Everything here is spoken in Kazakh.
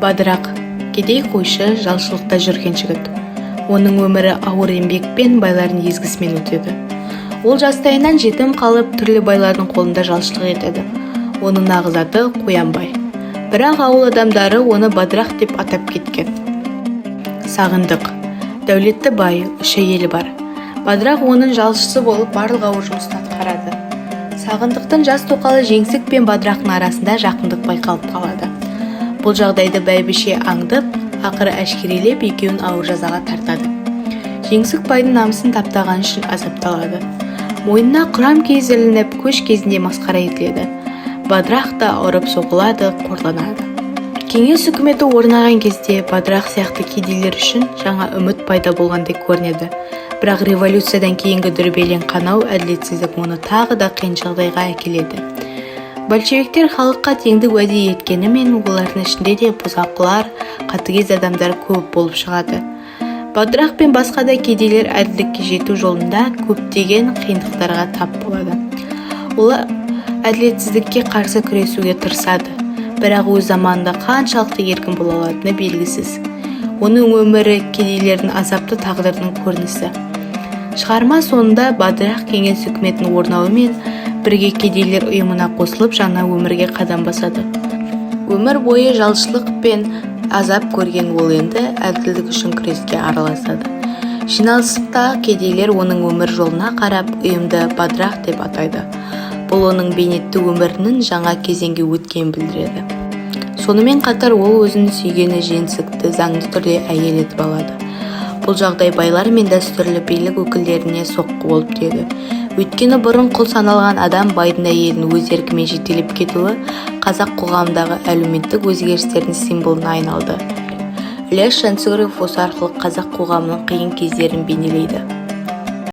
Бадырақ – кедей, қойшы, жалшылықта жүрген жігіт. Оның өмірі ауыр еңбекпен, байлардың езгісімен өтеді. Ол жастайынан жетім қалып, түрлі байлардың қолында жалшылық етеді. Оның нағыз аты Қоянбай, бірақ ауыл адамдары оны Бадырақ деп атап кеткен. Сағындық – дәулетті бай, үш әйелі бар. Бадырақ оның жалшысы болып, барлық ауыр жұмысты атқарады. Сағындықтың жас тоқалы Жеңсік пен Бадырақтың арасында жақындық байқалып қалады. Бұл жағдайды бәйбіше аңдып, ақыры әшкерелеп, екеуін ауыр жазаға тартады. Жеңсік байдың намысын таптағаны үшін азапталады. Мойнына құрам киіз ілініп, көш кезінде масқара етіледі. Бадырақ та ұрып соғылады, қорланады. Кеңес үкіметі орнаған кезде Бадырақ сияқты кедейлер үшін жаңа үміт пайда болғандай көрінеді. Бірақ революциядан кейінгі дүрбелең, қанау, әділетсіздік оны тағы да қиын жағдайға әкеледі. Большевиктер халыққа теңдік уәде еткенімен, олардың ішінде де бұзақылар, қатыгез адамдар көп болып шығады. Бадырақ пен басқа да кедейлер әділдікке жету жолында көптеген қиындықтарға тап болады. Олар әділетсіздікке қарсы күресуге тырысады, бірақ өз заманында қаншалықты еркін бола алатыны белгісіз. Оның өмірі – кедейлердің азапты тағдырының көрінісі. Шығарма соңында Бадырақ Кеңес үкіметінің орнауымен бірге кедейлер ұйымына қосылып, жаңа өмірге қадам басады. Өмір бойы жалшылық пен азап көрген ол енді әділдік үшін күреске араласады. Жиналыста кедейлер оның өмір жолына қарап, ұйымды «Бадырақ» деп атайды. Бұл оның бейнетті өмірінің жаңа кезеңге өткенін білдіреді. Сонымен қатар ол өзінің сүйгені Жеңсікті заңды түрде әйел етіп алады. Бұл жағдай байлар мен дәстүрлі билік өкілдеріне соққы болып тиеді. Өйткені бұрын құл саналған адам байдың әйелін өз еркімен жетелеп кетуі қазақ қоғамындағы әлеуметтік өзгерістердің символына айналды. Ілияс Жансүгіров осы арқылы қазақ қоғамының қиын кездерін бейнелейді.